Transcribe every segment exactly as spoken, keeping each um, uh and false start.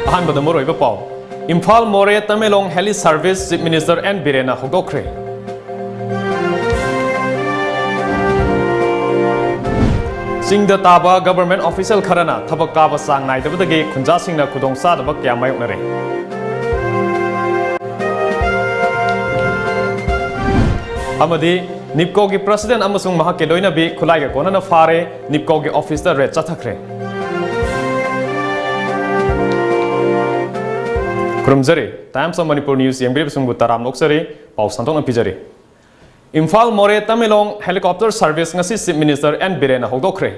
ꯑꯍꯥꯟꯕꯗ ꯃꯔꯨꯑꯣꯏꯕ ꯄꯥꯎ꯫ ꯏꯝꯐꯥꯜ ꯃꯣꯔꯦ Tamenglong heli service Chief Minister N ꯕꯤꯔꯦꯟꯅ ꯍꯧꯗꯣꯛꯈ꯭ꯔꯦ꯫ ꯆꯤꯡꯗ ꯇꯥꯕ government official ꯈꯔꯅ ꯊꯕꯛ ꯀꯥꯕ ꯆꯥꯡ ꯅꯥꯏꯗꯕꯗꯒꯤ ꯈꯨꯟꯖꯥꯁꯤꯡꯅ ꯈꯨꯗꯣꯡꯆꯥꯗꯕ ꯀꯌꯥ ꯃꯥꯌꯣꯛꯅꯔꯦ꯫ ꯑꯃꯗꯤ NEEPCOꯒꯤ president ꯑꯃꯁꯨꯡ ꯃꯍꯥꯛꯀꯤ ꯂꯣꯏꯅꯕꯤ ꯈꯨꯠꯂꯥꯏꯒ ꯀꯣꯟꯅꯅ ꯐꯥꯔꯦ꯫ NEEPCOꯒꯤ officeꯇ raid ꯆꯠꯊꯈ꯭ꯔꯦ꯫ ꯈꯨꯔꯨꯝꯖꯔꯤ꯫ Times of Manipur News ꯌꯦꯡꯕꯤꯔꯤꯕꯁꯤꯡꯕꯨ ꯇꯔꯥꯝꯅ ꯑꯣꯛꯆꯔꯤ꯫ ꯄꯥꯎ ꯁꯟꯗꯣꯛꯅ ꯄꯤꯖꯔꯤ꯫ ꯏꯝꯐꯥꯜ ꯃꯣꯔꯦ ꯇꯃꯦꯡꯂꯣꯡ helicopter service ꯉꯁꯤ Chief Minister N ꯕꯤꯔꯦꯟꯅ ꯍꯧꯗꯣꯛꯈ꯭ꯔꯦ꯫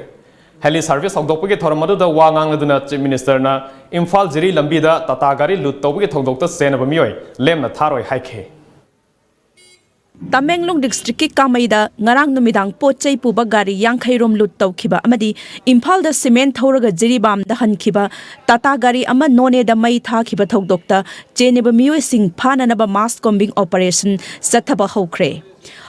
Heli service ꯍꯧꯗꯣꯛꯄꯒꯤ ꯊꯧꯔꯝ ꯑꯗꯨꯗ ꯋꯥ ꯉꯥꯡꯂꯗꯨꯅ Chief Ministerꯅ ꯏꯝꯐꯥꯜ ꯖꯤꯔꯤ ꯂꯝꯕꯤꯗ ꯇꯥꯇꯥ ꯒꯥꯔꯤ ꯂꯨꯠ ꯇꯧꯕꯒꯤ ꯊꯧꯗꯣꯛꯇ ꯆꯦꯟꯅꯕ ꯃꯤꯑꯣꯏ ꯂꯦꯝꯅ ꯊꯥꯔꯣꯏ ꯍꯥꯏꯈꯤ꯫ ꯇꯃꯦꯡꯂꯣꯡ districtꯀꯤ ꯀꯥꯃꯩꯗ ꯉꯔꯥꯡ ꯅꯨꯃꯤꯗꯥꯡ ꯄꯣꯠ ꯆꯩ ꯄꯨꯕ ꯒꯥꯔꯤ ꯌꯥꯡꯈꯩ ꯔꯣꯝ ꯂꯨꯠ ꯇꯧꯈꯤꯕ ꯑꯃꯗꯤ ꯏꯝꯐꯥꯜꯗ cement ꯊꯧꯔꯒ ꯖꯤꯔꯤꯕꯥꯝꯗ ꯍꯟꯈꯤꯕ ꯇꯥꯇꯥ ꯒꯥꯔꯤ ꯑꯃ ꯅꯣꯅꯦꯗ ꯃꯩ ꯊꯥꯈꯤꯕ ꯊꯧꯗꯣꯛꯇ ꯆꯦꯟꯅꯕ ꯃꯤꯑꯣꯏꯁꯤꯡ ꯐꯥꯅꯅꯕ mass combing operation ꯆꯠꯊꯕ ꯍꯧꯈ꯭ꯔꯦ꯫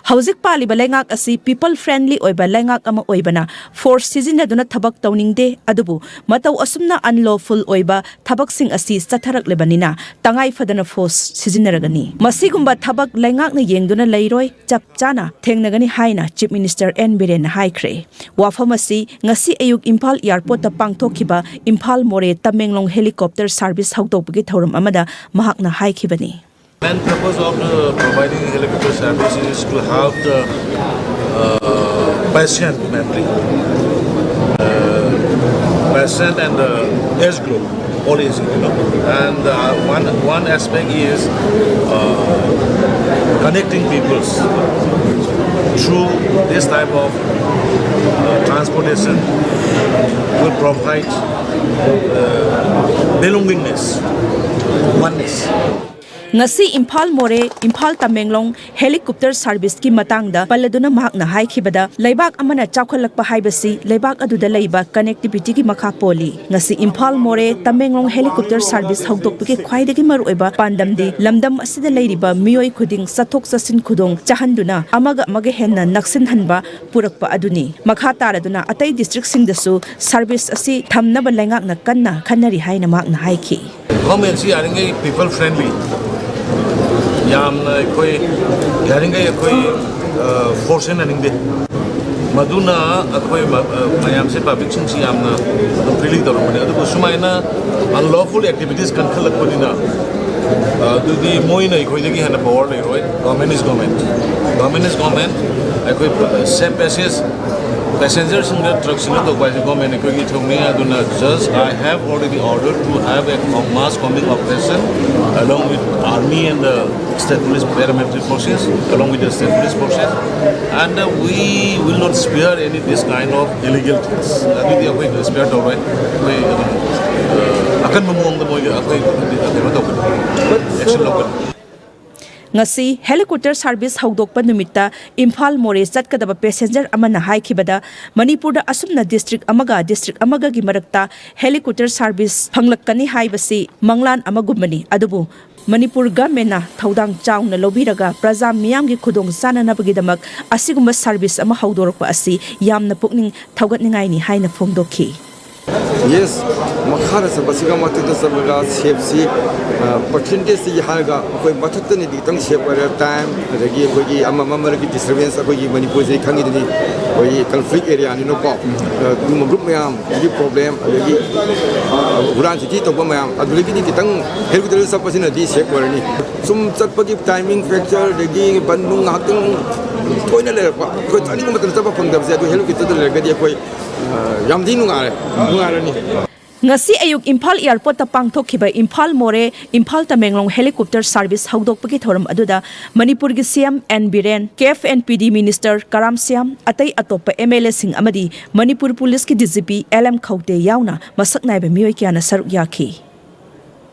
ꯍꯧꯖꯤꯛ ꯄꯥꯜꯂꯤꯕ ꯂꯩꯉꯥꯛ ꯑꯁꯤ people friendly ꯑꯣꯏꯕ ꯂꯩꯉꯥꯛ ꯑꯃ ꯑꯣꯏꯕꯅ force ꯁꯤꯖꯤꯟꯅꯗꯨꯅ ꯊꯕꯛ ꯇꯧꯅꯤꯡꯗꯦ, ꯑꯗꯨꯕꯨ ꯃꯇꯧ ꯑꯁꯨꯝꯅ unlawful ꯑꯣꯏꯕ ꯊꯕꯛꯁꯤꯡ ꯑꯁꯤ ꯆꯠꯊꯔꯛꯂꯕꯅꯤꯅ ꯇꯉꯥꯏ ꯐꯗꯅ force ꯁꯤꯖꯤꯟꯅꯔꯒꯅꯤ꯫ ꯃꯁꯤꯒꯨꯝꯕ ꯊꯕꯛ ꯂꯩꯉꯥꯛꯅ ꯌꯦꯡꯗꯨꯅ ꯂꯩꯔꯣꯏ, ꯆꯞ ꯆꯥꯅ ꯊꯦꯡꯅꯒꯅꯤ ꯍꯥꯏꯅ Chief Minister N ꯕꯤꯔꯦꯟꯅ ꯍꯥꯏꯈ꯭ꯔꯦ꯫ ꯋꯥꯐꯝ ꯑꯁꯤ ꯉꯁꯤ ꯑꯌꯨꯛ ꯏꯝꯐꯥꯜ airportꯇ ꯄꯥꯡꯊꯣꯛꯈꯤꯕ ꯏꯝꯐꯥꯜ ꯃꯣꯔꯦ ꯇꯃꯦꯡꯂꯣꯡ helicopter service ꯍꯧꯗꯣꯛꯄꯒꯤ ꯊꯧꯔꯝ ꯑꯃꯗ ꯃꯍꯥꯛꯅ ꯍꯥꯏꯈꯤꯕꯅꯤ꯫ Main purpose of the providing helicopter service is to help the uh, patient mainly, uh, patient and the age group, all age group. And uh, one one aspect is uh, connecting peoples through this type of uh, transportation will provide uh, belongingness, oneness. ꯉꯁꯤ ꯏꯝꯐꯥꯜ ꯃꯣꯔꯦ, Imphal Tamenglong helicopter serviceꯀꯤ ꯃꯇꯥꯡꯗ ꯄꯜꯂꯗꯨꯅ ꯃꯍꯥꯛꯅ ꯍꯥꯏꯈꯤꯕꯗ, ꯂꯩꯕꯥꯛ ꯑꯃꯅ ꯆꯥꯎꯈꯠꯂꯛꯄ ꯍꯥꯏꯕꯁꯤ ꯂꯩꯕꯥꯛ ꯑꯗꯨꯗ ꯂꯩꯕ connectivityꯒꯤ ꯃꯈꯥ ꯄꯣꯜꯂꯤ꯫ ꯉꯁꯤ ꯏꯝꯐꯥꯜ ꯃꯣꯔꯦ ꯇꯃꯦꯡꯂꯣꯡ helicopter service ꯍꯧꯗꯣꯛꯄꯒꯤ ꯈ꯭ꯋꯥꯏꯗꯒꯤ ꯃꯔꯨꯑꯣꯏꯕ ꯄꯥꯟꯗꯝꯗꯤ ꯂꯝꯗꯝ ꯑꯁꯤꯗ ꯂꯩꯔꯤꯕ ꯃꯤꯑꯣꯏ ꯈꯨꯗꯤꯡ ꯆꯠꯊꯣꯛ ꯆꯠꯁꯤꯟ ꯈꯨꯗꯣꯡ ꯆꯥꯍꯟꯗꯨꯅ ꯑꯃꯒ ꯑꯃꯒ ꯍꯦꯟꯅ ꯅꯛꯁꯤꯟꯍꯟꯕ ꯄꯨꯔꯛꯄ ꯑꯗꯨꯅꯤ꯫ ꯃꯈꯥ ꯇꯥꯔꯗꯨꯅ ꯑꯇꯩ districtꯁꯤꯡꯗꯁꯨ service ꯑꯁꯤ ꯊꯝꯅꯕ ꯂꯩꯉꯥꯛꯅ ꯀꯟꯅ ꯈꯟꯅꯔꯤ ꯍꯥꯏꯅ ꯃꯍꯥꯛꯅ ꯍꯥꯏꯈꯤ꯫ Governmentꯁꯤ ꯌꯥꯔꯤꯉꯩ people friendly, ꯌꯥꯝꯅ ꯑꯩꯈꯣꯏ ꯌꯥꯔꯤꯉꯩ ꯑꯩꯈꯣꯏ force ꯁꯤꯖꯤꯟꯅꯅꯤꯡꯗꯦ꯫ ꯃꯗꯨꯅ ꯑꯩꯈꯣꯏ ꯃ-, ꯑ, ꯃꯌꯥꯝꯁꯦ, publicꯁꯤꯡꯁꯤ ꯌꯥꯝꯅ freely ꯇꯧꯔꯝꯕꯅꯦ꯫ ꯑꯗꯨꯕꯨ ꯁꯨꯃꯥꯏꯅ unlawful activities ꯀꯟꯈꯠꯂꯛꯄꯅꯤꯅ, ꯑ, ꯑꯗꯨꯗꯤ ꯃꯣꯏꯅ ꯑꯩꯈꯣꯏꯗꯒꯤ ꯍꯦꯟꯅ power ꯂꯩꯔꯣꯏ꯫ Government is government, government is government꯫ ꯑꯩꯈꯣꯏ, ꯑ, safe passage, passengerꯁꯤꯡꯗ, truckꯁꯤꯡꯗ ꯇꯧꯕ ꯍꯥꯏꯁꯦ government ꯑꯩꯈꯣꯏꯒꯤ ꯏꯊꯧꯅꯤ꯫ ꯑꯗꯨꯅ just I have already ordered to have a mass combing operation along with army and the state police paramilitary forces, along with the state police forces, and, uh, we will not spare any this kind of illegal things. ꯑꯗꯨꯗꯤ ꯑꯩꯈꯣꯏ spare ꯇꯧꯔꯣꯏ꯫ ꯑꯩꯈꯣꯏ ꯑꯗꯨꯝ, ꯑ, ꯑꯀꯟꯕ ꯃꯑꯣꯡꯗ ꯃꯣꯏꯒꯤ ꯑꯩꯈꯣꯏ ꯀꯩꯅꯣ ꯇꯧꯒꯅꯤ, action ꯂꯧꯒꯅꯤ꯫ ꯉꯁꯤ helicopter service ꯍꯧꯗꯣꯛꯄ ꯅꯨꯃꯤꯠꯇ ꯏꯝꯐꯥꯜ ꯃꯣꯔꯦ ꯆꯠꯀꯗꯕ passenger ꯑꯃꯅ ꯍꯥꯏꯈꯤꯕꯗ, ꯃꯅꯤꯄꯨꯔꯗ ꯑꯁꯨꯝꯅ district ꯑꯃꯒ district ꯑꯃꯒꯒꯤ ꯃꯔꯛꯇ helicopter service ꯐꯪꯂꯛꯀꯅꯤ ꯍꯥꯏꯕꯁꯤ ꯃꯪꯂꯥꯟ ꯑꯃꯒꯨꯝꯕꯅꯤ꯫ ꯑꯗꯨꯕꯨ ꯃꯅꯤꯄꯨꯔ governmentꯅ ꯊꯧꯗꯥꯡ ꯆꯥꯎꯅ ꯂꯧꯕꯤꯔꯒ ꯄ꯭ꯔꯖꯥ ꯃꯤꯌꯥꯝꯒꯤ ꯈꯨꯗꯣꯡ ꯆꯥꯅꯅꯕꯒꯤꯗꯃꯛ ꯑꯁꯤꯒꯨꯝꯕ service ꯑꯃ ꯍꯧꯗꯣꯔꯛꯄ ꯑꯁꯤ ꯌꯥꯝꯅ ꯄꯨꯛꯅꯤꯡ ꯊꯧꯒꯠꯅꯤꯡꯉꯥꯏꯅꯤ ꯍꯥꯏꯅ ꯐꯣꯡꯗꯣꯛꯈꯤ꯫ Yes, ꯃꯈꯥꯗ ꯆꯠꯄꯁꯤꯒ ꯃꯊꯛꯇ ꯆꯠꯄꯒ safeꯁꯤ, ꯑ, percentageꯇꯒꯤ ꯍꯥꯏꯔꯒ ꯑꯩꯈꯣꯏ ꯃꯊꯛꯇꯅꯗꯤ ꯈꯤꯇꯪ safe ꯑꯣꯏꯔꯦ꯫ Time ꯑꯗꯒꯤ ꯑꯩꯈꯣꯏꯒꯤ ꯑꯃ ꯑꯃ ꯃꯔꯛꯀꯤ disturbance ꯑꯩꯈꯣꯏꯒꯤ ꯃꯅꯤꯄꯨꯔꯁꯤꯗꯤ ꯈꯪꯉꯤꯗꯨꯅꯤ, ꯑꯩꯈꯣꯏꯒꯤ conflict areaꯅꯤꯅꯀꯣ꯫ ꯑ, ꯑꯗꯨꯒꯨꯝꯕ group ꯃꯌꯥꯝ, ꯑꯗꯒꯤ problem, ꯑꯗꯒꯤ, ꯑ, ꯍꯨꯔꯥꯟ ꯆꯤꯊꯤ ꯇꯧꯕ ꯃꯌꯥꯝ, ꯑꯗꯨꯗꯒꯤꯗꯤ ꯈꯤꯇꯪ helicopterꯗ ꯆꯠꯄꯁꯤꯅꯗꯤ safe ꯑꯣꯏꯔꯅꯤ꯫ ꯁꯨꯝ ꯆꯠꯄꯒꯤ timing factor, ꯑꯗꯒꯤ ꯕꯟ ꯅꯨꯡ ꯉꯥꯏꯍꯥꯛꯇꯪ ꯇꯣꯏꯅ ꯂꯩꯔꯛꯄ, ꯑꯩꯈꯣꯏ ꯆꯠꯅꯤꯡꯕ ꯃꯇꯝꯗ ꯆꯠꯄ ꯐꯪꯗꯕꯁꯦ, ꯑꯗꯨ helicopterꯗ ꯂꯩꯔꯒꯗꯤ ꯑꯩꯈꯣꯏ, ꯑ, ꯌꯥꯝ ꯊꯤ ꯅꯨꯡꯉꯥꯏꯔꯦ, ꯅꯨꯡꯉꯥꯏꯔꯅꯤ꯫ ꯉꯁꯤ ꯑꯌꯨꯛ ꯏꯝꯐꯥꯜ airportꯇ ꯄꯥꯡꯊꯣꯛꯈꯤꯕ ꯏꯝꯐꯥꯜ ꯃꯣꯔꯦ, ꯏꯝꯐꯥꯜ ꯇꯃꯦꯡꯂꯣꯡ helicopter service ꯍꯧꯗꯣꯛꯄꯒꯤ ꯊꯧꯔꯝ ꯑꯗꯨꯗ ꯃꯅꯤꯄꯨꯔꯒꯤ CM N Biren, KF and PD minister ꯀꯔꯥꯝ ꯁ꯭ꯌꯥꯝ, ꯑꯇꯩ ꯑꯇꯣꯞꯄ MLAꯁꯤꯡ ꯑꯃꯗꯤ ꯃꯅꯤꯄꯨꯔ ꯄꯨꯂꯤꯁꯀꯤ DGP L M ꯈꯧꯇꯦ ꯌꯥꯎꯅ ꯃꯁꯛ ꯅꯥꯏꯕ ꯃꯤꯑꯣꯏ ꯀꯌꯥꯅ ꯁꯔꯨꯛ ꯌꯥꯈꯤ꯫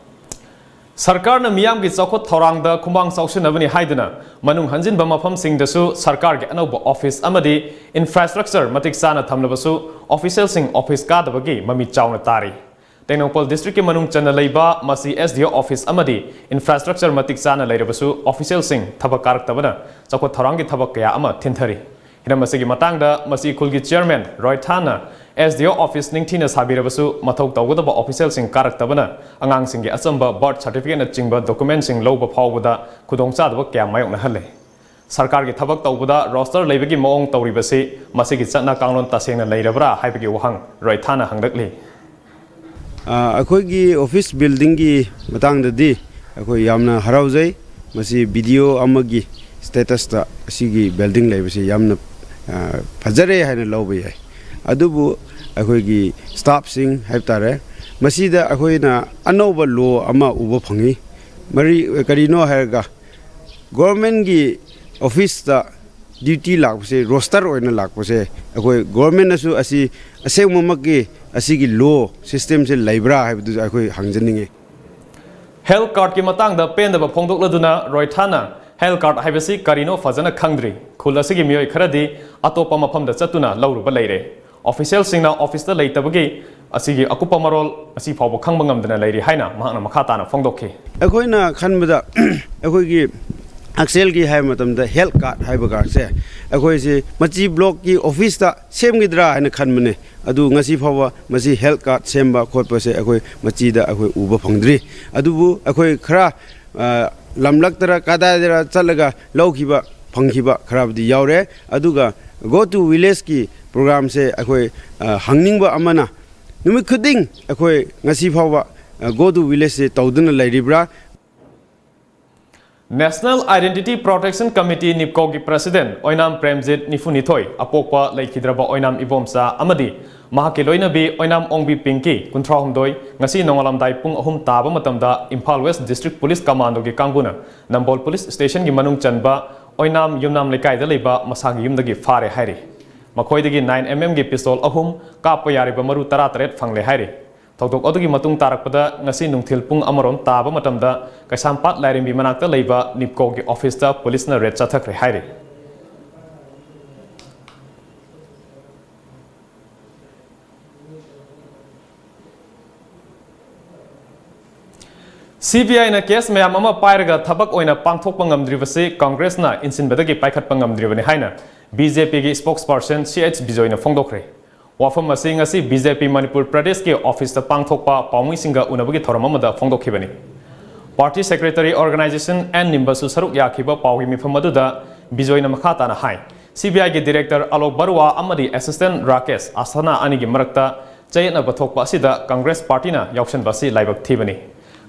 ꯁꯔꯀꯥꯔꯅ ꯃꯤꯌꯥꯝꯒꯤ ꯆꯥꯎꯈꯠ ꯊꯧꯔꯥꯡꯗ ꯈꯨꯃꯥꯡ ꯆꯥꯎꯁꯤꯟꯅꯕꯅꯤ ꯍꯥꯏꯗꯨꯅ ꯃꯅꯨꯡ ꯍꯟꯖꯤꯟꯕ ꯃꯐꯝꯁꯤꯡꯗꯁꯨ ꯁꯔꯀꯥꯔꯒꯤ ꯑꯅꯧꯕ ꯑꯣꯐꯤꯁ ꯑꯃꯗꯤ ꯏꯟꯐ꯭ꯔꯥꯁ꯭ꯇ꯭ꯔꯛꯆꯔ ꯃꯇꯤꯛ ꯆꯥꯅ ꯊꯝꯂꯕꯁꯨ ꯑꯣꯐꯤꯁꯤꯌꯦꯜꯁꯤꯡ ꯑꯣꯐꯤꯁ ꯀꯥꯗꯕꯒꯤ ꯃꯃꯤ ꯆꯥꯎꯅ ꯇꯥꯔꯤ꯫ ꯇꯦꯡꯅꯧꯄꯜ ꯗꯤꯁꯇ꯭ꯔꯤꯛꯀꯤ ꯃꯅꯨꯡ ꯆꯟꯅ ꯂꯩꯕ ꯃꯁꯤ ꯑꯦꯁ ꯗꯤ ꯑꯣ ꯑꯣꯐꯤꯁ ꯑꯃꯗꯤ ꯏꯟꯐ꯭ꯔꯥꯁ꯭ꯇ꯭ꯔꯛꯆꯔ ꯃꯇꯤꯛ ꯆꯥꯅ ꯂꯩꯔꯕꯁꯨ ꯑꯣꯐꯤꯁꯤꯌꯦꯜꯁꯤꯡ ꯊꯕꯛ ꯀꯥꯔꯛꯇꯕꯅ ꯆꯥꯎꯈꯠ ꯊꯧꯔꯥꯡꯒꯤ ꯊꯕꯛ ꯀꯌꯥ ꯑꯃ ꯊꯤꯟꯊꯔꯤ꯫ ꯍꯤꯔꯝ ꯑꯁꯤꯒꯤ ꯃꯇꯥꯡꯗ ꯃꯁꯤ ꯈꯨꯜꯒꯤ ꯆꯤꯌꯔꯃꯦꯟ ꯔꯣꯏꯊꯥꯟꯅ ꯑꯦꯁ ꯗꯤ ꯑꯣ ꯑꯣꯐꯤꯁ ꯅꯤꯡꯊꯤꯅ ꯁꯥꯕꯤꯔꯕꯁꯨ ꯃꯊꯧ ꯇꯧꯒꯗꯕ ꯑꯣꯐꯤꯁꯤꯌꯦꯜꯁꯤꯡ ꯀꯥꯔꯛꯇꯕꯅ ꯑꯉꯥꯡꯁꯤꯡꯒꯤ ꯑꯆꯝꯕ ꯕꯥꯔꯊ ꯁꯥꯔꯇꯤꯐꯤꯀꯦꯠꯅꯆꯤꯡꯕ ꯗꯣꯀꯨꯃꯦꯟꯁꯤꯡ ꯂꯧꯕ ꯐꯥꯎꯕꯗ ꯈꯨꯗꯣꯡꯆꯥꯗꯕ ꯀꯌꯥ ꯃꯥꯌꯣꯛꯅꯍꯜꯂꯦ꯫ ꯁꯔꯀꯥꯔꯒꯤ ꯊꯕꯛ ꯇꯧꯕꯗ ꯔꯣꯁꯇꯔ ꯂꯩꯕꯒꯤ ꯃꯑꯣꯡ ꯇꯧꯔꯤꯕꯁꯤ ꯃꯁꯤꯒꯤ ꯆꯠꯅ ꯀꯥꯡꯂꯣꯟ ꯇꯁꯦꯡꯅ ꯂꯩꯔꯕ꯭ꯔꯥ ꯍꯥꯏꯕꯒꯤ ꯋꯥꯍꯪ ꯔꯣꯏꯊꯥꯅ ꯍꯪꯂꯛꯂꯤ꯫ ꯑ, ꯑꯩꯈꯣꯏꯒꯤ ꯑꯣꯐꯤꯁ ꯕꯤꯜꯗꯤꯡꯒꯤ ꯃꯇꯥꯡꯗꯗꯤ ꯑꯩꯈꯣꯏ ꯌꯥꯝꯅ ꯍꯔꯥꯎꯖꯩ꯫ ꯃꯁꯤ ꯚꯤꯗꯤꯑꯣ ꯑꯃꯒꯤ ꯁ꯭ꯇꯦꯇꯁꯇ ꯑꯁꯤꯒꯤ ꯕꯤꯜꯗꯤꯡ ꯂꯩꯕꯁꯤ ꯌꯥꯝꯅ, ꯑ, ꯐꯖꯔꯦ ꯍꯥꯏꯅ ꯂꯧꯕ ꯌꯥꯏ꯫ ꯑꯗꯨꯕꯨ ꯑꯩꯈꯣꯏꯒꯤ ꯁ꯭ꯇꯥꯐꯁꯤꯡ ꯍꯥꯏꯕ ꯇꯥꯔꯦ, ꯃꯁꯤꯗ ꯑꯩꯈꯣꯏꯅ ꯑꯅꯧꯕ ꯂꯣ ꯑꯃ ꯎꯕ ꯐꯪꯉꯤ꯫ ꯃꯔꯤ, ꯀꯔꯤꯅꯣ ꯍꯥꯏꯔꯒ, ꯒꯣꯔꯃꯦꯟꯒꯤ ꯑꯣꯐꯤꯁꯇ ꯗ꯭ꯌꯨꯇꯤ ꯂꯥꯛꯄꯁꯦ, ꯔꯣꯁꯇꯔ ꯑꯣꯏꯅ ꯂꯥꯛꯄꯁꯦ, ꯑꯩꯈꯣꯏ ꯒꯣꯔꯃꯦꯟꯅꯁꯨ ꯑꯁꯤ ꯑꯁꯦꯡꯕꯃꯛꯀꯤ ꯑꯁꯤꯒꯤ ꯂꯣ ꯁꯤꯁꯇꯦꯝꯁꯦ ꯂꯩꯕ꯭ꯔꯥ ꯍꯥꯏꯕꯗꯨꯁꯨ ꯑꯩꯈꯣꯏ ꯍꯪꯖꯅꯤꯡꯉꯤ꯫ ꯍꯦꯜꯊ ꯀꯥꯔꯗꯀꯤ ꯃꯇꯥꯡꯗ ꯄꯦꯟꯗꯕ ꯐꯣꯡꯗꯣꯛꯂꯗꯨꯅ ꯔꯣꯏꯊꯥꯅ ꯍꯦꯜꯊ ꯀꯥꯔꯗ ꯍꯥꯏꯕꯁꯤ ꯀꯔꯤꯅꯣ ꯐꯖꯅ ꯈꯪꯗ꯭ꯔꯤ꯫ ꯈꯨꯜ ꯑꯁꯤꯒꯤ ꯃꯤꯑꯣꯏ ꯈꯔꯗꯤ ꯑꯇꯣꯞꯄ ꯃꯐꯝꯗ ꯆꯠꯇꯨꯅ ꯂꯧꯔꯨꯕ ꯂꯩꯔꯦ꯫ ꯑꯣꯐꯤꯁꯤꯌꯦꯜꯁꯤꯡꯅ ꯑꯣꯐꯤꯁꯇ ꯂꯩꯇꯕꯒꯤ ꯑꯁꯤꯒꯤ ꯑꯀꯨꯞꯄ ꯃꯔꯣꯜ ꯉꯁꯤ ꯐꯥꯎꯕ ꯈꯪꯕ ꯉꯝꯗꯅ ꯂꯩꯔꯤ ꯍꯥꯏꯅ ꯃꯍꯥꯛꯅ ꯃꯈꯥ ꯇꯥꯅ ꯐꯣꯡꯗꯣꯛꯈꯤ꯫ ꯑꯩꯈꯣꯏꯅ ꯈꯟꯕꯗ ꯑꯩꯈꯣꯏꯒꯤ ꯍꯛꯁꯦꯜꯒꯤ ꯍꯥꯏꯕ ꯃꯇꯝꯗ ꯍꯦꯜꯊ ꯀꯥꯔꯗ ꯍꯥꯏꯕ ꯀꯥꯔꯗꯁꯦ ꯑꯩꯈꯣꯏꯁꯦ ꯃꯆꯤ ꯕ꯭ꯂꯣꯛꯀꯤ ꯑꯣꯐꯤꯁꯇ ꯁꯦꯝꯈꯤꯗ꯭ꯔꯥ ꯍꯥꯏꯅ ꯈꯟꯕꯅꯦ꯫ ꯑꯗꯨ ꯉꯁꯤ ꯐꯥꯎꯕ ꯃꯁꯤ ꯍꯦꯜꯊ ꯀꯥꯔꯗ ꯁꯦꯝꯕ ꯈꯣꯠꯄꯁꯦ ꯑꯩꯈꯣꯏ ꯃꯆꯤꯗ ꯑꯩꯈꯣꯏ ꯎꯕ ꯐꯪꯗ꯭ꯔꯤ꯫ ꯑꯗꯨꯕꯨ ꯑꯩꯈꯣꯏ ꯈꯔ, ꯑ, ꯂꯝꯂꯛꯇꯔ ꯀꯗꯥꯏꯗꯔ ꯆꯠꯂꯒ ꯂꯧꯈꯤꯕ ꯐꯪꯈꯤꯕ ꯈꯔꯕꯨꯗꯤ ꯌꯥꯎꯔꯦ꯫ ꯑꯗꯨꯒ Go to Villageꯀꯤ ꯄ꯭ꯔꯣꯒ꯭ꯔꯥꯝꯁꯦ ꯑꯩꯈꯣꯏ, ꯑ, ꯍꯪꯅꯤꯡꯕ ꯑꯃꯅ, ꯅꯨꯃꯤꯠ ꯈꯨꯗꯤꯡ ꯑꯩꯈꯣꯏ ꯉꯁꯤ ꯐꯥꯎꯕ, ꯑ, Go to Villageꯁꯦ ꯇꯧꯗꯨꯅ ꯂꯩꯔꯤꯕ꯭ꯔꯥ? National Identity Protection Committee, ꯅꯤꯞꯀꯣꯒꯤ ꯄ꯭ꯔꯦꯁꯤꯗꯦꯟꯠ ꯑꯣꯏꯅꯥꯝ ꯄ꯭ꯔꯦꯝꯖꯤꯠ, ꯅꯤꯐꯨꯅꯤꯊꯣꯏ, ꯑꯄꯣꯛꯄ ꯂꯩꯈꯤꯗ꯭ꯔꯕ ꯑꯣꯏꯅꯥꯝ ꯏꯕꯣꯝꯆꯥ ꯑꯃꯗꯤ ꯃꯍꯥꯛꯀꯤ ꯂꯣꯏꯅꯕꯤ ꯑꯣꯏꯅꯥꯝ ꯑꯣꯡꯕꯤ ꯄꯤꯡꯀꯤ, ꯀꯨꯟꯊ꯭ꯔꯥꯍꯨꯝꯗꯣꯏ, ꯉꯁꯤ ꯅꯣꯡꯉꯥꯜꯂꯝꯗꯥꯏ ꯄꯨꯡ ꯑꯍꯨꯝ ꯇꯥꯕ ꯃꯇꯝꯗ ꯏꯝꯐꯥꯜ ꯋꯦꯁ ꯗꯤꯁꯇ꯭ꯔꯤꯛ ꯄꯨꯂꯤꯁ ꯀꯃꯥꯟꯗꯣꯒꯤ ꯀꯥꯡꯕꯨꯅ ꯅꯝꯕꯣꯜ ꯄꯨꯂꯤꯁ ꯁ꯭ꯇꯦꯁꯟꯒꯤ ꯃꯅꯨꯡ ꯆꯟꯕ ꯑꯣꯏꯅꯥꯝ ꯌꯨꯝꯅꯥꯝ ꯂꯩꯀꯥꯏꯗ ꯂꯩꯕ ꯃꯁꯥꯒꯤ ꯌꯨꯝꯗꯒꯤ ꯐꯥꯔꯦ ꯍꯥꯏꯔꯤ꯫ ꯃꯈꯣꯏꯗꯒꯤ ꯅꯥꯏꯟ ꯑꯦꯝ ꯑꯦꯝꯒꯤ ꯄꯤꯁꯇꯣꯜ ꯑꯍꯨꯝ, ꯀꯥꯞꯄ ꯌꯥꯔꯤꯕ ꯃꯔꯨ ꯇꯔꯥꯇꯔꯦꯠ ꯐꯪꯂꯦ ꯍꯥꯏꯔꯤ꯫ ꯊꯧꯗꯣꯛ ꯑꯗꯨꯒꯤ ꯃꯇꯨꯡ ꯇꯥꯔꯛꯄꯗ ꯉꯁꯤ ꯅꯨꯡꯊꯤꯜ ꯄꯨꯡ ꯑꯃꯔꯣꯝ ꯇꯥꯕ ꯃꯇꯝꯗ ꯀꯩꯁꯥꯝꯄꯥꯠ ꯂꯥꯏꯔꯦꯝꯕꯤ ꯃꯅꯥꯛꯇ ꯂꯩꯕ ꯅꯤꯞꯀꯣꯒꯤ ꯑꯣꯐꯤꯁꯇ ꯄꯨꯂꯤꯁꯅ ꯔꯦꯗ ꯆꯠꯊꯈ꯭ꯔꯦ ꯍꯥꯏꯔꯤ꯫ ꯁꯤ ꯕꯤ ꯑꯥꯏꯅ ꯀꯦꯁ ꯃꯌꯥꯝ ꯑꯃ ꯄꯥꯏꯔꯒ ꯊꯕꯛ ꯑꯣꯏꯅ ꯄꯥꯡꯊꯣꯛꯄ ꯉꯝꯗ꯭ꯔꯤꯕꯁꯤ ꯀꯪꯒ꯭ꯔꯦꯁꯅ ꯏꯟꯁꯤꯟꯕꯗꯒꯤ ꯄꯥꯏꯈꯠꯄ ꯉꯝꯗ꯭ꯔꯤꯕꯅꯤ ꯍꯥꯏꯅ ꯕꯤ ꯖꯦ ꯄꯤꯒꯤ ꯁ꯭ꯄꯣꯛꯁꯄꯔꯁꯟ ꯁꯤ ꯑꯩꯆ ꯕꯤꯖꯣꯏꯅ ꯐꯣꯡꯗꯣꯛꯈ꯭ꯔꯦ꯫ ꯋꯥꯐꯝ ꯑꯁꯤ ꯉꯁꯤ ꯕꯤ ꯖꯦ ꯄꯤ ꯃꯅꯤꯄꯨꯔ ꯄ꯭ꯔꯗꯦꯁꯀꯤ ꯑꯣꯐꯤꯁꯇ ꯄꯥꯡꯊꯣꯛꯄ ꯄꯥꯎꯃꯤꯁꯤꯡꯒ ꯎꯅꯕꯒꯤ ꯊꯧꯔꯝ ꯑꯃꯗ ꯐꯣꯡꯗꯣꯛꯈꯤꯕꯅꯤ꯫ ꯄꯥꯔꯇꯤ ꯁꯦꯀ꯭ꯔꯦꯇꯔꯤ ꯑꯣꯔꯒꯅꯥꯏꯖꯦꯁꯟ ꯑꯦꯟ ꯅꯤꯝꯕꯁꯨ ꯁꯔꯨꯛ ꯌꯥꯈꯤꯕ ꯄꯥꯎꯒꯤ ꯃꯤꯐꯝ ꯑꯗꯨꯗ ꯕꯤꯖꯣꯏꯅ ꯃꯈꯥ ꯇꯥꯅ ꯍꯥꯏ, ꯁꯤ ꯕꯤ ꯑꯥꯏꯒꯤ ꯗꯤꯔꯦꯛꯇꯔ ꯑꯂꯣꯛ ꯕꯔꯨꯋꯥ ꯑꯃꯗꯤ ꯑꯦꯁꯤꯁꯇꯦꯟ ꯔꯥꯀꯦꯁ ꯑꯁꯊꯥꯅꯥ ꯑꯅꯤꯒꯤ ꯃꯔꯛꯇ ꯆꯌꯦꯠꯅꯕ ꯊꯣꯛꯄ ꯑꯁꯤꯗ ꯀꯪꯒ꯭ꯔꯦꯁ ꯄꯥꯔꯇꯤꯅ ꯌꯥꯎꯁꯟꯕ ꯑꯁꯤ ꯂꯥꯏꯕꯛ ꯊꯤꯕꯅꯤ꯫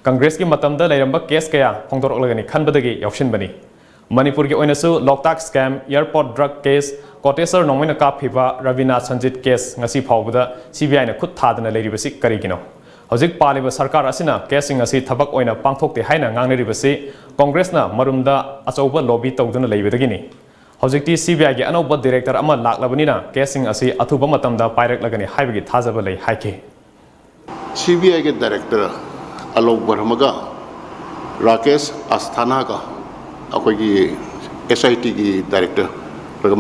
ꯀꯪꯒ꯭ꯔꯦꯁꯀꯤ ꯃꯇꯝꯗ ꯂꯩꯔꯝꯕ ꯀꯦꯁ ꯀꯌꯥ ꯐꯣꯡꯗꯣꯔꯛꯂꯒꯅꯤ ꯈꯟꯕꯗꯒꯤ ꯌꯥꯎꯁꯤꯟꯕꯅꯤ꯫ ꯃꯅꯤꯄꯨꯔꯒꯤ ꯑꯣꯏꯅꯁꯨ ꯂꯣꯛꯇꯥꯛ ꯁ꯭ꯀꯦꯝ, ꯑꯦꯌꯔꯄꯣꯔꯠ ꯗ꯭ꯔꯒ ꯀꯦꯁ, ꯀꯣꯇꯦꯁꯔ ꯅꯣꯡꯃꯩꯅ ꯀꯥꯞꯈꯤꯕ ꯔꯕꯤꯅꯥ ꯁꯟꯖꯤꯠ ꯀꯦꯁ ꯉꯁꯤ ꯐꯥꯎꯕꯗ ꯁꯤ ꯕꯤ ꯑꯥꯏꯅ ꯈꯨꯠ ꯊꯥꯗꯅ ꯂꯩꯔꯤꯕꯁꯤ ꯀꯔꯤꯒꯤꯅꯣ? ꯍꯧꯖꯤꯛ ꯄꯥꯜꯂꯤꯕ ꯁꯔꯀꯥꯔ ꯑꯁꯤꯅ ꯀꯦꯁꯁꯤꯡ ꯑꯁꯤ ꯊꯕꯛ ꯑꯣꯏꯅ ꯄꯥꯡꯊꯣꯛꯇꯦ ꯍꯥꯏꯅ ꯉꯥꯡꯅꯔꯤꯕꯁꯤ ꯀꯣꯡꯒ꯭ꯔꯦꯁꯅ ꯃꯔꯨꯝꯗ ꯑꯆꯧꯕ ꯂꯣꯕꯤ ꯇꯧꯗꯨꯅ ꯂꯩꯕꯗꯒꯤꯅꯤ꯫ ꯍꯧꯖꯤꯛꯇꯤ ꯁꯤ ꯕꯤ ꯑꯥꯏꯒꯤ ꯑꯅꯧꯕ ꯗꯤꯔꯦꯛꯇꯔ ꯑꯃ ꯂꯥꯛꯂꯕꯅꯤꯅ ꯀꯦꯁꯁꯤꯡ ꯑꯁꯤ ꯑꯊꯨꯕ ꯃꯇꯝꯗ ꯄꯥꯏꯔꯛꯂꯒꯅꯤ ꯍꯥꯏꯕꯒꯤ ꯊꯥꯖꯕ ꯂꯩ ꯍꯥꯏꯈꯤ꯫ ꯁꯤ ꯕꯤ ꯑꯥꯏꯒꯤ ꯗꯥꯏꯔꯦꯛꯇꯔ ꯑꯂꯣꯛ ꯕꯔꯃꯒ ꯔꯥꯀꯦꯁ ꯑꯁꯊꯥꯅꯥꯒ, ꯑꯩꯈꯣꯏꯒꯤ ꯑꯦꯁ ꯑꯥꯏ ꯇꯤꯒꯤ ꯗꯥꯏꯔꯦꯛꯇꯔ,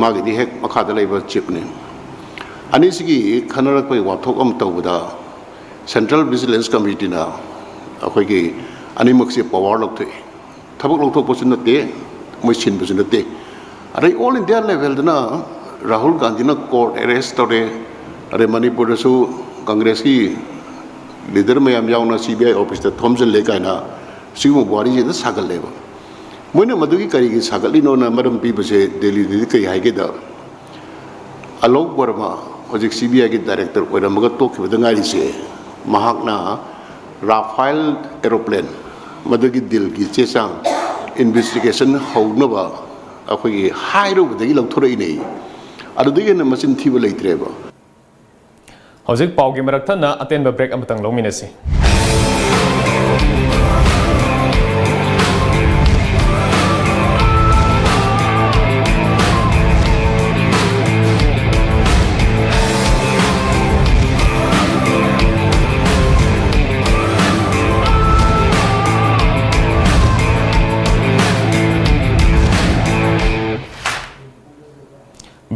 ꯃꯥꯒꯤꯗꯤ ꯍꯦꯛ ꯃꯈꯥꯗ ꯂꯩꯕ ꯆꯤꯐꯅꯤ꯫ ꯑꯅꯤꯁꯤꯒꯤ ꯈꯟꯅꯔꯛꯄꯒꯤ ꯋꯥꯊꯣꯛ ꯑꯃ ꯇꯧꯕꯗ ꯁꯦꯟꯇ꯭ꯔꯦꯜ ꯚꯤꯖꯤꯂꯦꯟꯁ ꯀꯃꯤꯇꯤꯅ ꯑꯩꯈꯣꯏꯒꯤ ꯑꯅꯤꯃꯛꯁꯦ ꯄꯋꯥꯔ ꯂꯧꯊꯣꯛꯏ꯫ ꯊꯕꯛ ꯂꯧꯊꯣꯛꯄꯁꯨ ꯅꯠꯇꯦ, ꯃꯣꯏ ꯁꯤꯟꯕꯁꯨ ꯅꯠꯇꯦ꯫ ꯑꯗꯩ ꯑꯣꯜ ꯏꯟꯗꯤꯌꯥ ꯂꯦꯚꯦꯜꯗꯅ ꯔꯥꯍꯨꯜ ꯒꯥꯟꯙꯤꯅ ꯀꯣꯔꯠ ꯑꯦꯔꯦꯁ ꯇꯧꯔꯦ, ꯑꯗꯩ ꯃꯅꯤꯄꯨꯔꯗꯁꯨ ꯀꯪꯒ꯭ꯔꯦꯁꯀꯤ ꯂꯤꯗꯔ ꯃꯌꯥꯝ ꯌꯥꯎꯅ ꯁꯤ ꯕꯤ ꯑꯥꯏ ꯑꯣꯐꯤꯁꯇ ꯊꯣꯝꯖꯤꯜꯂꯦ ꯀꯥꯏꯅ ꯁꯤꯒꯨꯝꯕ ꯋꯥꯔꯤꯁꯤꯗ ꯁꯥꯒꯠꯂꯦꯕ꯫ ꯃꯣꯏꯅ ꯃꯗꯨꯒꯤ ꯀꯔꯤꯒꯤ ꯁꯥꯒꯠꯂꯤꯅꯣꯅ ꯃꯔꯝ ꯄꯤꯕꯁꯦ ꯗꯦꯜꯂꯤꯗꯗꯤ ꯀꯩ ꯍꯥꯏꯒꯦꯗ, ꯑꯂꯣꯛ ꯕꯔꯃ ꯍꯧꯖꯤꯛ ꯁꯤ ꯕꯤ ꯑꯥꯏꯒꯤ ꯗꯥꯏꯔꯦꯛꯇꯔ ꯑꯣꯏꯔꯝꯃꯒ ꯇꯣꯛꯈꯤꯕꯗ ꯉꯥꯏꯔꯤꯁꯦ, ꯃꯍꯥꯛꯅ ꯔꯥꯐꯥꯏꯜ ꯑꯦꯔꯣꯄ꯭ꯂꯦꯟ ꯃꯗꯨꯒꯤ ꯗꯤꯜꯒꯤ ꯆꯦ ꯆꯥꯡ ꯏꯟꯚꯦꯁꯇꯤꯒꯦꯁꯟ ꯍꯧꯅꯕ ꯑꯩꯈꯣꯏꯒꯤ ꯍꯥꯏꯔꯨꯕꯗꯒꯤ ꯂꯧꯊꯣꯔꯛꯏꯅꯦ꯫ ꯑꯗꯨꯗꯒꯤ ꯍꯦꯟꯅ ꯃꯆꯤꯟ ꯊꯤꯕ ꯂꯩꯇ꯭ꯔꯦꯕ꯫ ꯍꯧꯖꯤꯛ ꯄꯥꯎꯒꯤ ꯃꯔꯛ ꯊꯠꯅ ꯑꯇꯦꯟꯕ ꯕ꯭ꯔꯦꯛ ꯑꯃꯇꯪ ꯂꯧꯃꯤꯟꯅꯁꯤ꯫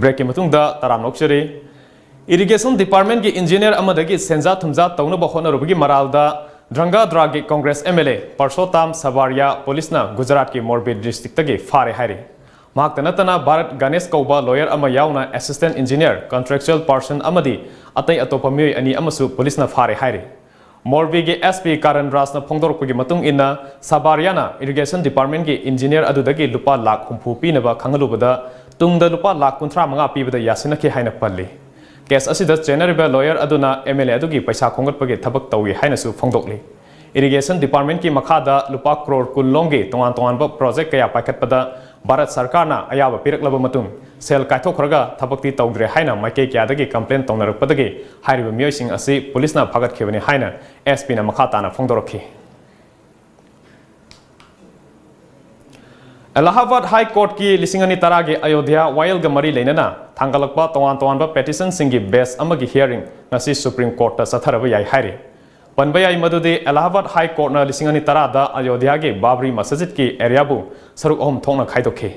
Breakꯀꯤ ꯃꯇꯨꯡꯗ ꯇꯔꯥꯝꯅ ꯑꯣꯛꯆꯔꯤ꯫ Irrigation Departmentꯀꯤ engineer ꯑꯃꯗꯒꯤ ꯁꯦꯟꯖꯥ ꯊꯨꯝꯖꯥ ꯇꯧꯅꯕ ꯍꯣꯠꯅꯔꯨꯕꯒꯤ ꯃꯔꯥꯜꯗ ꯙ꯭ꯔꯪꯒꯥ ꯙ꯭ꯔꯥꯒꯤ Congress MLA ꯄꯔꯁꯣꯇꯥꯝ ꯁꯕꯥꯔꯤꯌꯥ ꯄꯨꯂꯤꯁꯅ ꯒꯨꯖꯔꯥꯠꯀꯤ ꯃꯣꯔꯕꯤ districtꯇꯒꯤ ꯐꯥꯔꯦ ꯍꯥꯏꯔꯤ꯫ ꯃꯍꯥꯛꯇ ꯅꯠꯇꯅ ꯚꯥꯔꯠ ꯒꯅꯦꯁ ꯀꯧꯕ lawyer ꯑꯃ ꯌꯥꯎꯅ assistant engineer, contractual person ꯑꯃꯗꯤ ꯑꯇꯩ ꯑꯇꯣꯞꯄ ꯃꯤꯑꯣꯏ ꯑꯅꯤ ꯑꯃꯁꯨ ꯄꯨꯂꯤꯁꯅ ꯐꯥꯔꯦ ꯍꯥꯏꯔꯤ꯫ ꯃꯣꯔꯕꯤꯒꯤ SP ꯀꯥꯔꯟ ꯔꯥꯖꯅ ꯐꯣꯡꯗꯣꯔꯛꯄꯒꯤ ꯃꯇꯨꯡ ꯏꯟꯅ, ꯁꯕꯥꯔꯤꯌꯥꯅ Irrigation Departmentꯀꯤ engineer ꯑꯗꯨꯗꯒꯤ ꯂꯨꯄꯥ ꯂꯥꯈ ꯍꯨꯝꯐꯨ ꯄꯤꯅꯕ ꯈꯪꯍꯜꯂꯨꯕꯗ, ꯇꯨꯡꯗ ꯂꯨꯄꯥ ꯂꯥꯈ ꯀꯨꯟꯊ꯭ꯔꯥ ꯃꯉꯥ ꯄꯤꯕꯗ ꯌꯥꯁꯤꯟꯅꯈꯤ ꯍꯥꯏꯅ ꯄꯜꯂꯤ꯫ Case ꯑꯁꯤꯗ ꯆꯦꯟꯅꯔꯤꯕ lawyer ꯑꯗꯨꯅ MLA ꯑꯗꯨꯒꯤ ꯄꯩꯁꯥ ꯈꯣꯝꯒꯠꯄꯒꯤ ꯊꯕꯛ ꯇꯧꯏ ꯍꯥꯏꯅꯁꯨ ꯐꯣꯡꯗꯣꯛꯂꯤ꯫ Irrigation Departmentꯀꯤ ꯃꯈꯥꯗ ꯂꯨꯄꯥ ꯀ꯭ꯔꯣꯔ ꯀꯨꯟ ꯂꯣꯝꯒꯤ ꯇꯣꯉꯥꯟ ꯇꯣꯉꯥꯟꯕ project ꯀꯌꯥ ꯄꯥꯏꯈꯠꯄꯗ ꯚꯥꯔꯠ ꯁꯔꯀꯥꯔꯅ ꯑꯌꯥꯕ ꯄꯤꯔꯛꯂꯕ ꯃꯇꯨꯡ ꯁꯦꯜ ꯀꯥꯏꯊꯣꯛꯈ꯭ꯔꯒ ꯊꯕꯛꯇꯤ ꯇꯧꯗ꯭ꯔꯦ ꯍꯥꯏꯅ ꯃꯥꯏꯀꯩ ꯀꯌꯥꯗꯒꯤ complain ꯇꯧꯅꯔꯛꯄꯗꯒꯤ ꯍꯥꯏꯔꯤꯕ ꯃꯤꯑꯣꯏꯁꯤꯡ ꯑꯁꯤ ꯄꯨꯂꯤꯁꯅ ꯐꯥꯒꯠꯈꯤꯕꯅꯤ ꯍꯥꯏꯅ SPꯅ ꯃꯈꯥ ꯇꯥꯅ ꯐꯣꯡꯗꯣꯔꯛꯈꯤ꯫ ꯑꯦꯂꯥꯍꯥꯕꯥꯗ High Courtꯀꯤ ꯂꯤꯁꯤꯡ ꯑꯅꯤ ꯇꯔꯥꯒꯤ ꯑꯌꯣꯙ꯭ꯌꯥ ꯋꯥꯌꯦꯜꯒ ꯃꯔꯤ ꯂꯩꯅꯅ ꯊꯥꯡꯒꯠꯂꯛꯄ ꯇꯣꯉꯥꯟ ꯇꯣꯉꯥꯟꯕ petitionꯁꯤꯡꯒꯤ batch ꯑꯃꯒꯤ hearing ꯉꯁꯤ Supreme Courtꯇ ꯆꯠꯊꯔꯕ ꯌꯥꯏ ꯍꯥꯏꯔꯤ꯫ ꯄꯟꯕ ꯌꯥꯏ ꯃꯗꯨꯗꯤ ꯑꯦꯂꯥꯍꯥꯕꯥꯗ High Courtꯅ ꯂꯤꯁꯤꯡ ꯑꯅꯤ ꯇꯔꯥꯗ ꯑꯌꯣꯙ꯭ꯌꯥꯒꯤ ꯕꯥꯕ꯭ꯔꯤ ꯃꯁꯖꯤꯗꯀꯤ areaꯕꯨ ꯁꯔꯨꯛ ꯑꯍꯨꯝ ꯊꯣꯛꯅ ꯈꯥꯏꯗꯣꯛꯈꯤ꯫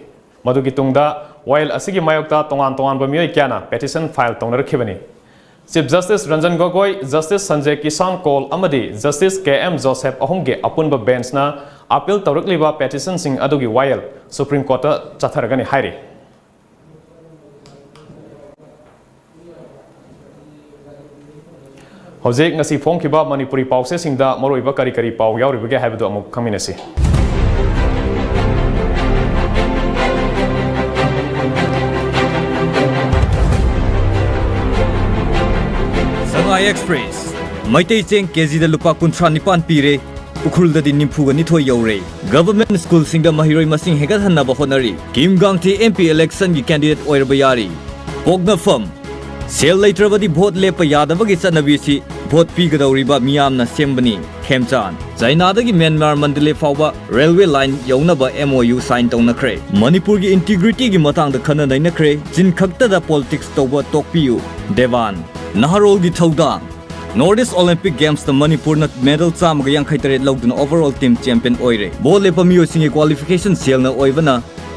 ꯃꯗꯨꯒꯤ ꯇꯨꯡꯗ ꯋꯥꯌꯦꯜ ꯑꯁꯤꯒꯤ ꯃꯥꯌꯣꯛꯇ ꯇꯣꯉꯥꯟ ꯇꯣꯉꯥꯟꯕ ꯃꯤꯑꯣꯏ ꯀꯌꯥꯅ petition file ꯇꯧꯅꯔꯛꯈꯤꯕꯅꯤ꯫ Chief Justice Ranjan Gogoi, Justice Sanjay Kishan Kaul ꯑꯃꯗꯤ Justice K M Joseph ꯑꯍꯨꯝꯒꯤ ꯑꯄꯨꯟꯕ benchꯅ appeal ꯇꯧꯔꯛꯂꯤꯕ petitionꯁꯤꯡ ꯑꯗꯨꯒꯤ ꯋꯥꯌꯦꯜ Supreme Courtꯇ ꯆꯠꯊꯔꯒꯅꯤ ꯍꯥꯏꯔꯤ꯫ ꯍꯧꯖꯤꯛ ꯉꯁꯤ ꯐꯣꯡꯈꯤꯕ ꯃꯅꯤꯄꯨꯔꯤ ꯄꯥꯎꯆꯦꯁꯤꯡꯗ ꯃꯔꯨꯑꯣꯏꯕ ꯀꯔꯤ ꯀꯔꯤ ꯄꯥꯎ ꯌꯥꯎꯔꯤꯕꯒꯦ ꯍꯥꯏꯕꯗꯨ ꯑꯃꯨꯛ ꯈꯪꯃꯤꯟꯅꯁꯤ꯫ Sangai Express, ꯃꯩꯇꯩ ꯆꯦꯡ ꯀꯦꯖꯤꯗ ꯂꯨꯄꯥ ꯀꯨꯟꯊ꯭ꯔꯥ ꯅꯤꯄꯥꯟ ꯄꯤꯔꯦ, ꯎꯈ꯭ꯔꯨꯜꯗꯗꯤ ꯅꯤꯐꯨꯒ ꯅꯤꯊꯣꯏ ꯌꯧꯔꯦ꯫ Government schoolꯁꯤꯡꯗ ꯃꯍꯩꯔꯣꯏ ꯃꯁꯤꯡ ꯍꯦꯟꯒꯠꯍꯟꯅꯕ ꯍꯣꯠꯅꯔꯤ꯫ ꯀꯤꯝ ꯒꯥꯡꯊꯤ MP electionꯒꯤ candidate ꯑꯣꯏꯔꯕ ꯌꯥꯔꯤ꯫ ꯄꯣꯛꯅꯐꯝ, ꯁꯦꯜ ꯂꯩꯇ꯭ꯔꯕꯗꯤ vote ꯂꯦꯞꯄ ꯌꯥꯗꯕꯒꯤ ꯆꯠꯅꯕꯤꯁꯤ vote ꯄꯤꯒꯗꯧꯔꯤꯕ ꯃꯤꯌꯥꯝꯅ ꯁꯦꯝꯕꯅꯤ꯫ ꯈꯦꯝꯆꯥꯟ, ꯆꯥꯏꯅꯥꯗꯒꯤ ꯃ꯭ꯌꯥꯟꯃꯥꯔ ꯃꯟꯗꯂꯦ ꯐꯥꯎꯕ railway line ꯌꯧꯅꯕ MOU sign ꯇꯧꯅꯈ꯭ꯔꯦ꯫ ꯃꯅꯤꯄꯨꯔꯒꯤ integrityꯒꯤ ꯃꯇꯥꯡꯗ ꯈꯟꯅ ꯅꯩꯅꯈ꯭ꯔꯦ꯫ ꯆꯤꯟ ꯈꯛꯇꯗ politics ꯇꯧꯕ ꯇꯣꯛꯄꯤꯌꯨ꯫ ꯗꯦꯋꯥꯟ, ꯅꯍꯥꯔꯣꯜꯒꯤ ꯊꯧꯗꯥꯡ꯫ North East Olympic Gamesꯇ ꯃꯅꯤꯄꯨꯔꯅ medal ꯆꯥꯝꯃꯒ ꯌꯥꯡꯈꯩ ꯇꯔꯦꯠ ꯂꯧꯗꯨꯅ overall team champion ꯑꯣꯏꯔꯦ꯫ Ball ꯂꯦꯞꯄ ꯃꯤꯑꯣꯏꯁꯤꯡꯒꯤ qualification ꯁꯦꯜꯅ ꯑꯣꯏꯕꯅ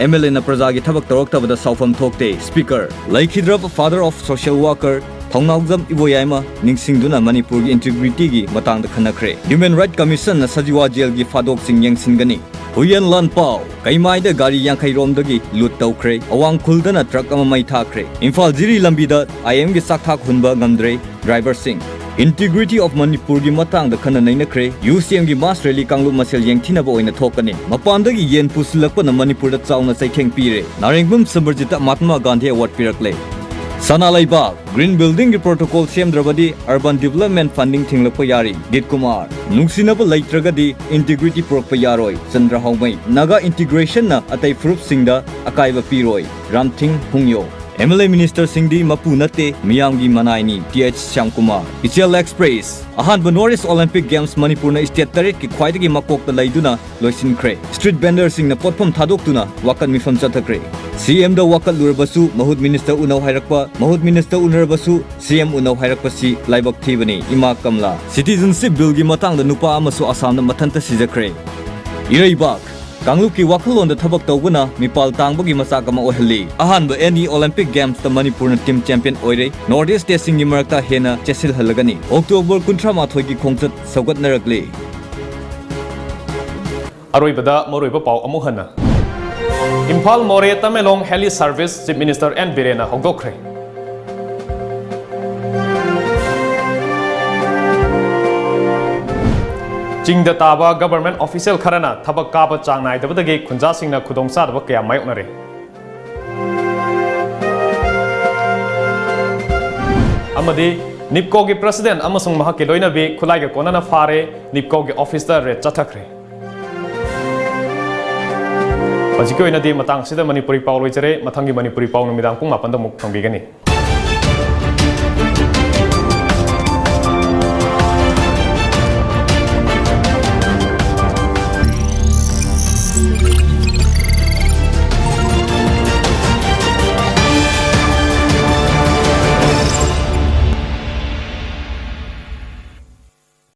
MLAꯅ ꯄ꯭ꯔꯖꯥꯒꯤ ꯊꯕꯛ ꯇꯧꯔꯛꯇꯕꯗ ꯁꯥꯎꯐꯝ ꯊꯣꯛꯇꯦ꯫ Speaker, ꯂꯩꯈꯤꯗ꯭ꯔꯕ father of social worker ꯊꯧꯅꯥꯎꯖꯝ ꯏꯕꯣꯌꯥꯏꯃ ꯅꯤꯡꯁꯤꯡꯗꯨꯅ ꯃꯅꯤꯄꯨꯔꯒꯤ integrityꯒꯤ ꯃꯇꯥꯡꯗ ꯈꯟꯅꯈ꯭ꯔꯦ꯫ Human Right Commissionꯅ Sajiwa jailꯒꯤ ꯐꯥꯗꯣꯛꯁꯤꯡ ꯌꯦꯡꯁꯤꯟꯒꯅꯤ꯫ ꯍꯨꯏꯌꯦꯟ ꯂꯥꯟꯄꯥꯎ, ꯀꯩꯃꯥꯏꯗ ꯒꯥꯔꯤ ꯌꯥꯡꯈꯩ ꯔꯣꯝꯗꯒꯤ loot ꯇꯧꯈ꯭ꯔꯦ꯫ ꯑꯋꯥꯡ ꯈꯨꯜꯗꯅ truck ꯑꯃ ꯃꯩ ꯊꯥꯈ꯭ꯔꯦ꯫ ꯏꯝꯐꯥꯜ ꯖꯤꯔꯤ ꯂꯝꯕꯤꯗ IMꯒꯤ ꯆꯥꯛꯊꯥꯛ ꯍꯨꯟꯕ ꯉꯝꯗ꯭ꯔꯦ driverꯁꯤꯡ꯫ Integrity of ꯃꯅꯤꯄꯨꯔꯒꯤ ꯃꯇꯥꯡꯗ ꯈꯟꯅ ꯅꯩꯅꯈ꯭ꯔꯦ꯫ UCMꯒꯤ mass rally ꯀꯥꯡꯂꯨꯞ ꯃꯁꯦꯜ ꯌꯦꯡꯊꯤꯅꯕ ꯑꯣꯏꯅ ꯊꯣꯛꯀꯅꯤ꯫ ꯃꯄꯥꯟꯗꯒꯤ ꯌꯦꯟ ꯄꯨꯁꯤꯜꯂꯛꯄꯅ ꯃꯅꯤꯄꯨꯔꯗ ꯆꯥꯎꯅ ꯆꯩꯊꯦꯡ ꯄꯤꯔꯦ꯫ ꯅꯥꯔꯦꯡꯕꯝ ꯁꯝꯕꯔꯖꯤꯠꯇ ꯃꯍꯥꯠꯃꯥ ꯒꯥꯟꯙꯤ award ꯄꯤꯔꯛꯂꯦ꯫ ꯁꯅꯥ ꯂꯩꯕꯥꯛ, Green Buildingꯒꯤ protocol ꯁꯦꯝꯗ꯭ꯔꯕꯗꯤ urban development funding ꯊꯤꯡꯂꯛꯄ ꯌꯥꯔꯤ꯫ ꯒꯤꯠ ꯀꯨꯃꯥꯔ, ꯅꯨꯡꯁꯤꯅꯕ ꯂꯩꯇ꯭ꯔꯒꯗꯤ integrity ꯄꯨꯔꯛꯄ ꯌꯥꯔꯣꯏ꯫ ꯆꯟꯗ꯭ꯔ ꯍꯥꯎꯃꯩ, Naga integrationꯅ ꯑꯇꯩ ꯐꯨꯔꯨꯞꯁꯤꯡꯗ ꯑꯀꯥꯏꯕ ꯄꯤꯔꯣꯏ꯫ ꯔꯥꯝꯊꯤꯡ ꯍꯨꯡꯌꯣ, MLA ministerꯁꯤꯡꯗꯤ ꯃꯄꯨ ꯅꯠꯇꯦ, ꯃꯤꯌꯥꯝꯒꯤ ꯃꯅꯥꯏꯅꯤ꯫ Th ꯁ꯭ꯌꯥꯝꯀꯨꯃꯥꯔ꯫ ꯏꯆꯦꯜ Express, ꯑꯍꯥꯟꯕ North East Olympic Games ꯃꯅꯤꯄꯨꯔꯅ state ꯇꯔꯦꯠꯀꯤ ꯈ꯭ꯋꯥꯏꯗꯒꯤ ꯃꯀꯣꯛꯇ ꯂꯩꯗꯨꯅ ꯂꯣꯏꯁꯤꯟꯈ꯭ꯔꯦ꯫ Street vendorꯁꯤꯡꯅ ꯄꯣꯠꯐꯝ ꯊꯥꯗꯣꯛꯇꯨꯅ ꯋꯥꯀꯠ ꯃꯤꯐꯝ ꯆꯠꯊꯈ꯭ꯔꯦ꯫ CMꯗ ꯋꯥꯀꯠꯂꯨꯔꯕꯁꯨ ꯃꯍꯨꯠ minister ꯎꯅꯧ ꯍꯥꯏꯔꯛꯄ, ꯃꯍꯨꯠ minister ꯎꯅꯔꯕꯁꯨ CM ꯎꯅꯧ ꯍꯥꯏꯔꯛꯄꯁꯤ ꯂꯥꯏꯕꯛ ꯊꯤꯕꯅꯤ꯫ ꯏꯃꯥ ꯀꯝꯂꯥ꯫ Citizenship Billꯒꯤ ꯃꯇꯥꯡꯗ ꯅꯨꯄꯥ ꯑꯃꯁꯨ ꯑꯁꯥꯝꯗ ꯃꯊꯟꯇ ꯁꯤꯖꯈ꯭ꯔꯦ꯫ ꯏꯔꯩꯕꯥꯛ, ꯀꯥꯡꯂꯨꯞꯀꯤ ꯋꯥꯈꯜꯂꯣꯟꯗ ꯊꯕꯛ ꯇꯧꯕꯅ ꯃꯤꯄꯥꯜ ꯇꯥꯡꯕꯒꯤ ꯃꯆꯥꯛ ꯑꯃ ꯑꯣꯏꯍꯜꯂꯤ꯫ ꯑꯍꯥꯟꯕ NE Olympic Gamesꯇ ꯃꯅꯤꯄꯨꯔꯅ team champion ꯑꯣꯏꯔꯦ꯫ North East stateꯁꯤꯡꯒꯤ ꯃꯔꯛꯇ ꯍꯦꯟꯅ ꯆꯦꯠꯁꯤꯜꯍꯜꯂꯒꯅꯤ꯫ October ꯀꯨꯟꯊ꯭ꯔꯥ ꯃꯥꯊꯣꯏꯒꯤ ꯈꯣꯡꯆꯠ ꯁꯧꯒꯠꯅꯔꯛꯂꯤ꯫ ꯑꯔꯣꯏꯕꯗ ꯃꯔꯨꯑꯣꯏꯕ ꯄꯥꯎ ꯑꯃꯨꯛ ꯍꯟꯅ꯫ ꯏꯝꯐꯥꯜ ꯃꯣꯔꯦ Tamenglong heli service Chief Minister N ꯕꯤꯔꯦꯟꯅ ꯍꯧꯗꯣꯛꯈ꯭ꯔꯦ꯫ ꯆꯤꯡꯗ ꯇꯥꯕ government official ꯈꯔꯅ ꯊꯕꯛ ꯀꯥꯕ ꯆꯥꯡ ꯅꯥꯏꯗꯕꯗꯒꯤ ꯈꯨꯟꯖꯥꯁꯤꯡꯅ ꯈꯨꯗꯣꯡꯆꯥꯗꯕ ꯀꯌꯥ ꯃꯥꯌꯣꯛꯅꯔꯦ꯫ ꯑꯃꯗꯤ NEEPCOꯒꯤ president ꯑꯃꯁꯨꯡ ꯃꯍꯥꯛꯀꯤ ꯂꯣꯏꯅꯕꯤ ꯈꯨꯠꯂꯥꯏꯒ ꯀꯣꯟꯅꯅ ꯐꯥꯔꯦ, NEEPCOꯒꯤ officeꯇ raid ꯆꯠꯊꯈ꯭ꯔꯦ꯫ ꯍꯧꯖꯤꯛꯀꯤ ꯑꯣꯏꯅꯗꯤ ꯃꯇꯥꯡ ꯑꯁꯤꯗ ꯃꯅꯤꯄꯨꯔꯤ ꯄꯥꯎ ꯂꯣꯏꯖꯔꯦ꯫ ꯃꯊꯪꯒꯤ ꯃꯅꯤꯄꯨꯔꯤ ꯄꯥꯎ ꯅꯨꯃꯤꯗꯥꯡ ꯄꯨꯡ ꯃꯥꯄꯟꯗ ꯑꯃꯨꯛ ꯐꯪꯕꯤꯒꯅꯤ꯫